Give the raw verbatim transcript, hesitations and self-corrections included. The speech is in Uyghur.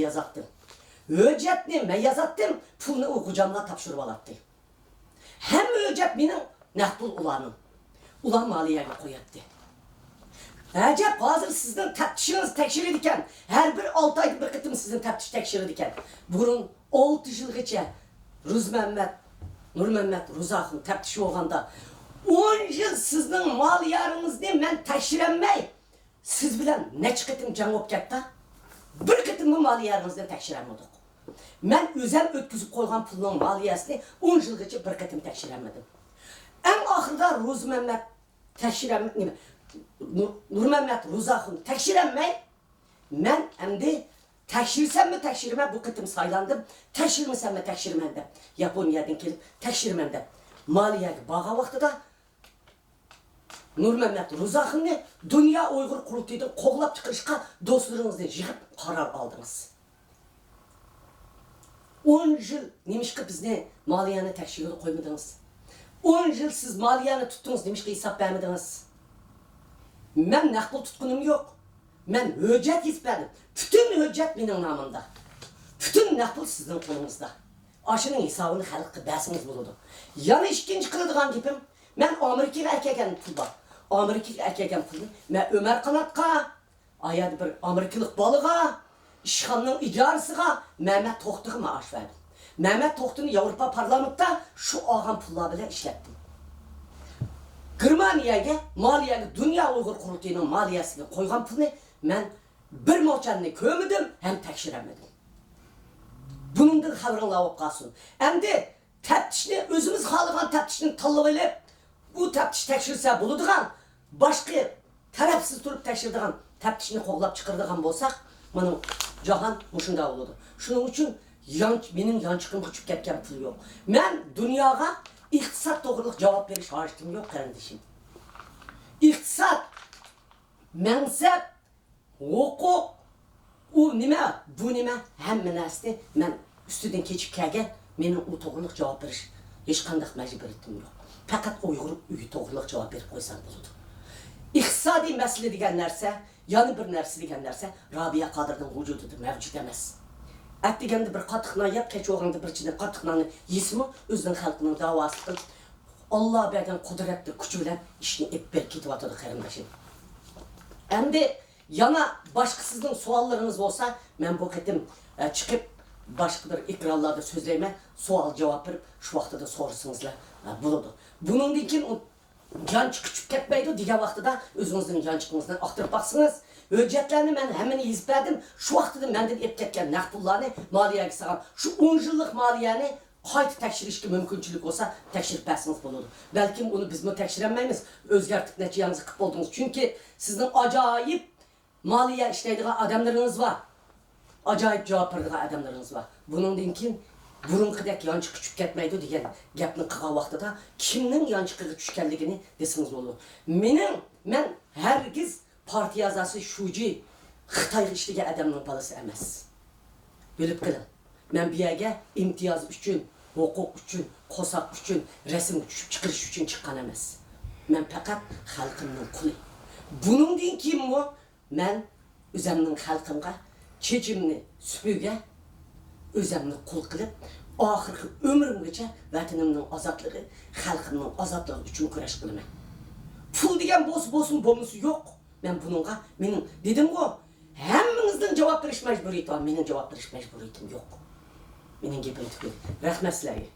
يازاتتىم. ھۆججەتنى مەن يازاتتىم، پۇلنى ئۇ غوجاملار تاپشۇرۇۋالاتتى. ھەممە ھۆججەت مېنىڭ، نەق پۇل ئۇلارنىڭ. ئۇلار مالىيەگە قوياتتى. ئەجەب، ھازىر سىزنىڭ تەپتىشىڭىز تەكشۈرىدىكەن. ھەر بىر ئالتە ئايدا بىر قېتىم سىزنى تەپتىش تەكشۈرىدىكەن. بۇرۇن ئالتە يىلغىچە رۇزمەممەت، نۇرمەممەت رۇزاخۇن تەپتىش بولغاندا، ئون يىل سىزنىڭ مالىيەڭىزنى مەن تەكشۈرەلمەي، سىز بىلەن نەچچە قېتىم جەڭ بولۇپ كەتتى. بىر قېتىممۇ مالىيەڭىزنى تەكشۈرەلمىدۇق. مەن ئۆزۈم ئۆتكۈزۈپ قويغان پۇلنىڭ مالىيەسىنى ئون يىلغىچە بىر قېتىم تەكشۈرەلمىدىم. ئەڭ ئاخىرىدا رۇزمەممەت تەكشۈرەم-، نېمە، نۇ-، نۇرمەممەت رۇزاخۇن تەكشۈرەلمەي، مەن ئەمدى تەكشۈرسەممۇ تەكشۈرىمەن، بۇ قېتىم سايلاندىم، تەكشۈرمىسەممۇ تەكشۈرىمەن دەپ ياپونىيەدىن كېلىپ تەكشۈرىمەن دەپ مالىيەگە بارغان ۋاقتىدا نۇرمەممەت رۇزاخۇننى دۇنيا ئۇيغۇر قۇرۇلتىيىدىن قوغلاپ چىقىرىشقا دوستلىرىڭىزنى يىغىپ قارار ئالدىڭىز. ئون يىل نېمىشقا بىزنى مالىيەنى تەكشۈرگىلى قويمىدىڭىز؟ ئون يىل سىز مالىيەنى تۇتتىڭىز، نېمىشقا ھېساب بەرمىدىڭىز؟ مەن نەق پۇل تۇتقىنىم يوق. مەن ھۆججەت يېزىپ بەردىم. پۈتۈن ھۆججەت مېنىڭ نامىمدا. پۈتۈن نەق پۇل سىزنىڭ قولىڭىزدا. ئاشۇنىڭ ھېسابىنى خەلققە بەرسىڭىز بولىدۇ. يەنە ئىككىنچى قىلىدىغان گېپىم، مەن ئامېرىكىغا ئەكەلگەن پۇل بار. ئامېرىكىغا ئەكەلگەن پۇلنى مەن ئۆمەر قاناتقا، ئايەردە بىر ئامېرىكىلىق بالىغا، ئىشخانىنىڭ ئىجارىسىغا، مەمەت توختىغا مائاش بەردىم. مەمەت توختىنى ياۋروپا پارلامېنتتا شۇ ئالغان پۇللار بىلەن ئىشلەتتىم. گېرمانىيەگە، مالىيەگە، دۇنيا ئۇيغۇر قۇرۇلتىيىنىڭ مالىيەسىگە قويغان پۇلنى مەن بىر موچەننى كۆرمىدىم ھەم تەكشۈرەلمىدىم. بۇنىڭدىن خەۋىرىڭلار بولۇپ قالسۇن. ئەمدى تەپتىشنى، ئۆزىمىز خالىغان تەپتىشنى تاللاپ ئېلىپ، بۇ تەپتىش تەكشۈرسە بولىدىغان، باشقا تەرەپسىز تۇرۇپ تەكشۈرىدىغان تەپتىشنى قوغلاپ چىقىرىدىغان بولساق، مانا جاھان مۇشۇنداق بولىدۇ. شۇنىڭ ئۈچۈن يان-، مېنىڭ يانچۇقۇمغا چۈشۈپ كەتكەن پۇل يوق. مەن دۇنياغا ئىقتىساد توغرىلىق جاۋاب بېرىش ھاجىتىم يوق، قېرىندىشىم. ئىقتىساد، مەنسەپ، ھوقۇق، ئۇ نېمە، بۇ نېمە، ھەممە نەرسىنى مەن ئۈستىدىن كېچىپ كەلگەن، مېنىڭ ئۇ توغرىلىق جاۋاب بېرىش ھېچقانداق مەجبۇرىيىتىم يوق. پەقەت ئۇيغۇر ئۆيى توغرىلىق جاۋاب بېرىپ قويسام بولىدۇ. ئىقتىسادىي مەسىلە دېگەن نەرسە، يەنە بىر نەرسە دېگەن نەرسە رابىيە قادىرنىڭ ۋۇجۇدىدا مەۋجۇت ئەمەس. ئەتىگەندە بىر قاتتىق نان يەپ، كەچ بولغاندا بىر چىنە قاتتىق ناننى يېسىمۇ، ئۆزىنىڭ خەلقىنىڭ داۋاسى قىلىپ، ئاللا بەرگەن قۇدرەتلىك كۈچى بىلەن ئىشنى ئېلىپ بېرىپ كېتىۋاتىدۇ، قېرىندىشىم. ئەمدى يەنە باشقا سىزنىڭ سوئاللىرىڭىز بولسا، مەن بۇ قېتىم، ئە، چىقىپ، باشقا بىر ئېكرانلاردا سۆزلەيمەن، سوئال جاۋاب بېرىپ، شۇ ۋاقتىدا سورىسىڭىزلا، ئە، بولىدۇ. بۇنىڭدىن كېيىن ئۇ يانچۇقى چۈشۈپ كەتمەيدۇ دېگەن ۋاقتىدا ئۆزىڭىزنىڭ يانچۇقىڭىزنى ئاختۇرۇپ باقسىڭىز، ھۆججەتلەرنى مەن ھەممىنى يېزىپ بەردىم، شۇ ۋاقتىدا مەندىن ئېلىپ كەتكەن نەق پۇللارنى مالىيەگە سالغان، شۇ ئون يىللىق مالىيەنى قايتا تەكشۈرۈشكە مۇمكىنچىلىك بولسا، تەكشۈرۈپ بەرسىڭىز بولىدۇ. بەلكىم ئۇنى بىزمۇ تەكشۈرەلمەيمىز. ئۆزگەرتىپ نەچچە ياڭزا قىلىپ بولدىڭىز. چۈنكى سىزنىڭ ئاجايىپ مالىيە ئىشلەيدىغان ئادەملىرىڭىز بار. ئاجايىپ جاۋاب بېرىدىغان ئادەملىرىڭىز بار. بۇنىڭدىن كېيىن بۇرۇنقىدەك يانچۇقى چۈشۈپ كەتمەيدۇ دېگەن گەپنى قىلغان ۋاقتىدا كىمنىڭ يانچۇقىغا چۈشكەنلىكىنى دېسىڭىز بولىدۇ. مېنىڭ، مەن ھەرگىز پارتىيە ئەزاسى شۇجى خىتايغا ئىشلىگەن ئادەمنىڭ بالىسى ئەمەس. بىلىپ قېلىڭ، مەن بۇ يەرگە ئىمتىياز ئۈچۈن، ھوقۇق ئۈچۈن، قورساق ئۈچۈن، رەسىمگە چۈشۈپ چىقىرىش ئۈچۈن چىققان ئەمەس. مەن پەقەت خەلقىمنىڭ قۇلى. بۇنىڭدىن كېيىنمۇ مەن ئۆزەمنىڭ خەلقىمغا چېچىمنى سۈپۈرگە، ئۆزەمنى قۇل قىلىپ، ئاخىرقى ئۆمرۈمگىچە ۋەتىنىمنىڭ ئازادلىقى، خەلقىمنىڭ ئازادلىقى ئۈچۈن كۈرەش قىلىمەن. پۇل دېگەن بولسا بولسۇن، بولمىسا يوق. مەن بۇنىڭغا، مېنىڭ دېدىمغۇ، ھەممىڭىزنىڭ جاۋاب بېرىش مەجبۇرىيىتى بار، مېنىڭ جاۋاب بېرىش مەجبۇرىيىتىم يوق. مېنىڭ گېپىم تۈگىدى. رەھمەت سىلەرگە.